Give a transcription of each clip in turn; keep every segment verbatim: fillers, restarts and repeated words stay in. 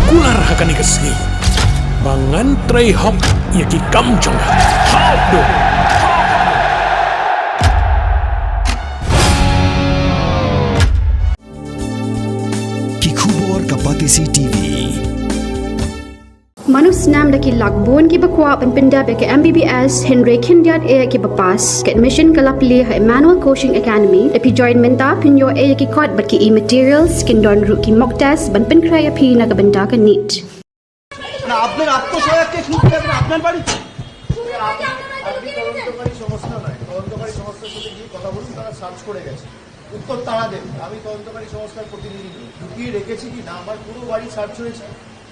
Kular ha kane ka sngi ba ngan trei hok ïa ki kam jong nga. Hok do. Ki khubor ka Batesi T V. Mano snam da ki lak bun kiba kwah ban pyndep ïa ka M B B S hynrei khyndiat eh kiba pass. Ka admission ka la plie ha Emmanuel Coaching Academy. Lada phi join mynta phin ïoh eh ïa ki kot bad ki e-materials, kin don ruh ki mock test ban pynkhreh ïa phi na ka bynta ka NEET. না, আপনার আত্মসহায়ককে শুনতে হবে না, আপনার বাড়ি। আপনি তদন্তকারী সংস্থা নয়, তদন্তকারী সংস্থার সাথে গিয়ে কথা বলুন, তারা সার্চ করে গেছে। উত্তর তারা দেবে, আমি তদন্তকারী সংস্থার প্রতিনিধি নই। লুকিয়ে রেখেছি কি না, আমার পুরো বাড়ি সার্চ হয়েছে।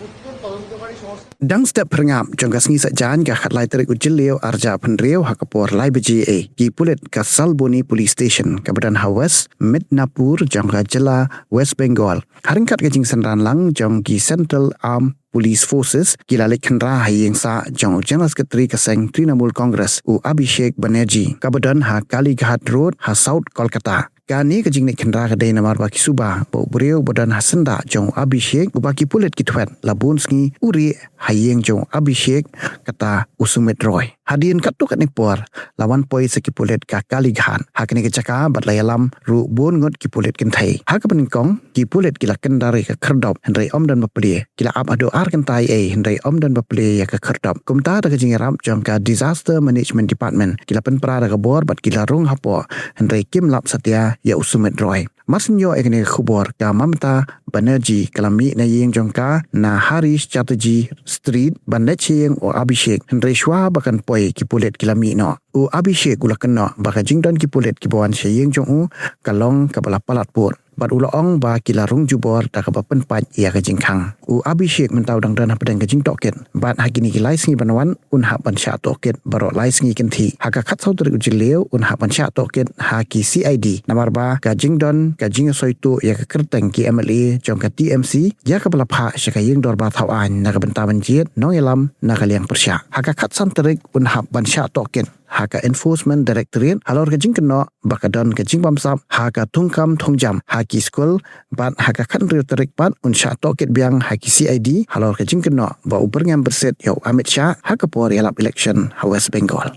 উত্তর তদন্তকারী সংস্থা। Dang step pyrngap jong ka sngi Saitjaiñ ka khatlai tarik u Jylliew arhajar arphew hynriew ha ka por lai baje eh, ki pulit ka Salboni Police Station kaba don ha West Midnapur jong ka jylla West Bengal, ha ryngkat ka jingsynran lang jong ki Central Armed Police Forces, ki la leit khynra ha ïing sah jong u General Secretary ka seng Trinamool Congress, u Abhishek Banerjee, kaba don ha Kalighat Road ha South Kolkata. Kane ka jingleit khynra ka dei namar ba ki suba ba u briew ba don ha syndah jong u Abhishek, uba ki pulit ki thwet la bun sngi, u rieh ha ïing jong u Abhishek, kata u Sumit Roy. Hadien katto katne por la wan poi sa ki pulit ka Kalighat ha kane ka jaka bad la ïalam ruh bun ngut ki pulit kynthei. Ha kaba nyngkong ki pulit ki la kyndar ïa ka khyrdop hynrei ym don ba plie. Ki la ap haduh ar kynta ei ei hynrei ym don ba plie ïa ka khyrdop. Kumta da ka jingïarap jong ka Disaster Management Department ki la pynpra da ka bor bad ki la rung hapoh hynrei kim lap satia ïa u Sumit Roy. Mar shu ïoh ïa kane ka khubor ka Mamata Banerjee ka la mih na ïing jong ka na Harish Chatterjee Street ban leit sha ïing u Abhishek, hynrei shuwa ba kan poi ki pulit ki la mih noh. U Abhishek u la kynnoh ba ka jingdon ki pulit kiba wan sha ïing jong u ka long kaba la palat pud bad u la ong ba ki la rung jubor da kaba pynpait ïa ka jingkhang. U Abhishek mynta u dang don hapdeng ka jingtohkit bad ha kine ki lai sngi ban wan un hap ban shah tohkit baroh lai sngi kynthih. Ha ka khatsaw tarik u Jylliew un hap ban shah tohkit ha ki C I D namar ba ka jingdon ka jingsngewsih ïa ka kyrteng ki M L A jong ka T M C ïa kaba la phah sha ka ïing dorbar thaw aiñ na ka bynta ban jied nongïalam na ka liang pyrshah. Ha ka khatsan tarik un hap ban shah tohkit ha ka Enforcement Directorate halor ka jingkynnoh ba ka don ka jingbamsap ha ka thungkam thungjam ha ki skul, bad ha ka khathynriew tarik pat un shah tohkit biang ha ki C I D halor ka jingkynnoh ba u byrngem briew ïa u Amit Shah ha ka por ïalap election ha West Bengal.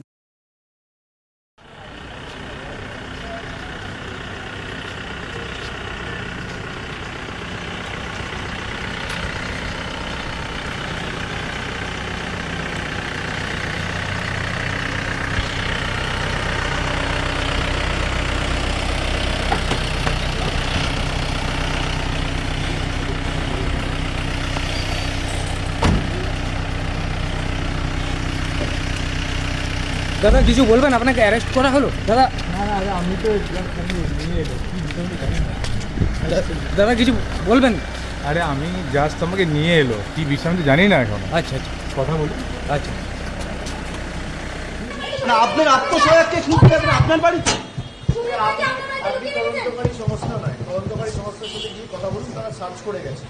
দাদা, কিছু বলবেন? আপনাকে অ্যারেস্ট করা হলো দাদা। না, না, আরে, আমি তো just খালি নিয়ে এলো, কি বিষয় আমি জানি না। দাদা, কিছু বলবেন? আরে, আমি just আমাকে নিয়ে এলো, কি বিষয় আমি তো জানি না এখন। আচ্ছা, আচ্ছা। কথা বলি। আচ্ছা। না, আপনার আত্মসহায়ককে শুনতে হবে না, আপনার বাড়ি। আপনি, আপনি তদন্তকারী সংস্থা নয়, তদন্তকারী সংস্থার সাথে গিয়ে কথা বলুন, তারা সার্চ করে গেছে।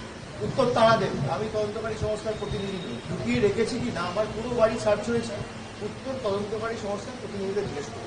উত্তর তারা দেবে, আমি তদন্তকারী সংস্থার প্রতিনিধি নই। লুকিয়ে রেখেছি কি না, আমার পুরো বাড়ি সার্চ হয়েছে। উত্তর তদন্তকারী সংস্থার প্রতিনিধিদের জিজ্ঞেস করুন।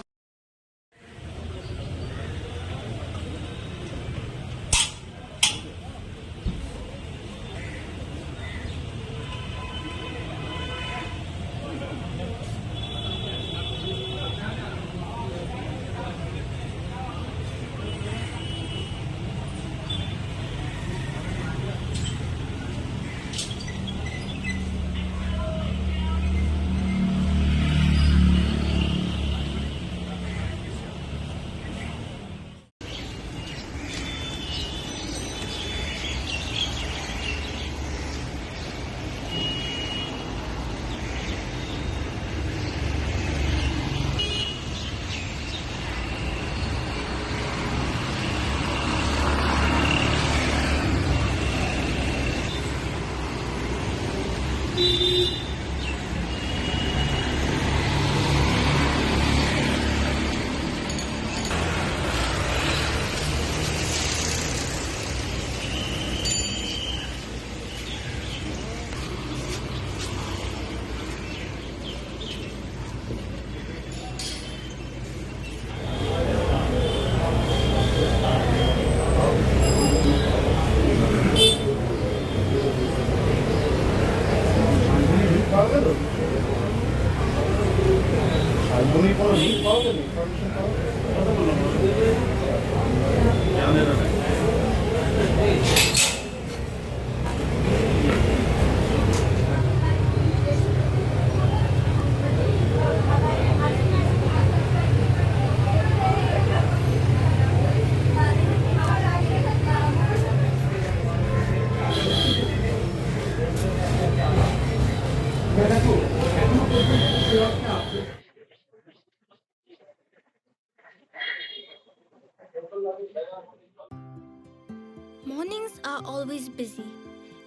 Mornings are always busy.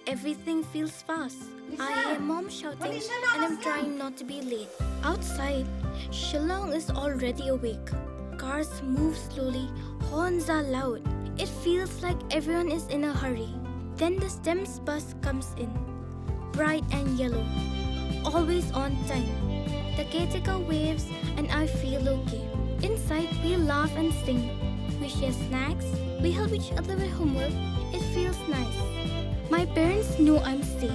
Everything feels fast. I hear mom shouting and I'm trying not to be late. Outside, Shillong is already awake. Cars move slowly, horns are loud. It feels like everyone is in a hurry. Then the STEMS bus comes in, bright and yellow, always on time. The caretaker waves and I feel okay. Inside, we laugh and sing. We share snacks. We help each other with homework. It feels nice. My parents know I'm safe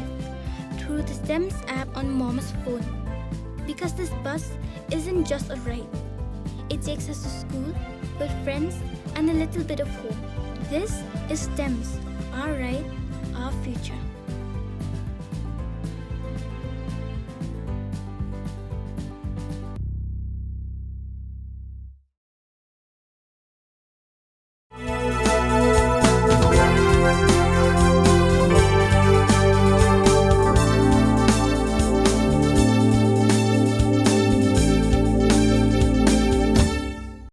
through the STEMS app on mom's phone. Because this bus isn't just a ride. It takes us to school, with friends, and a little bit of home. This is STEMS, our ride, our future.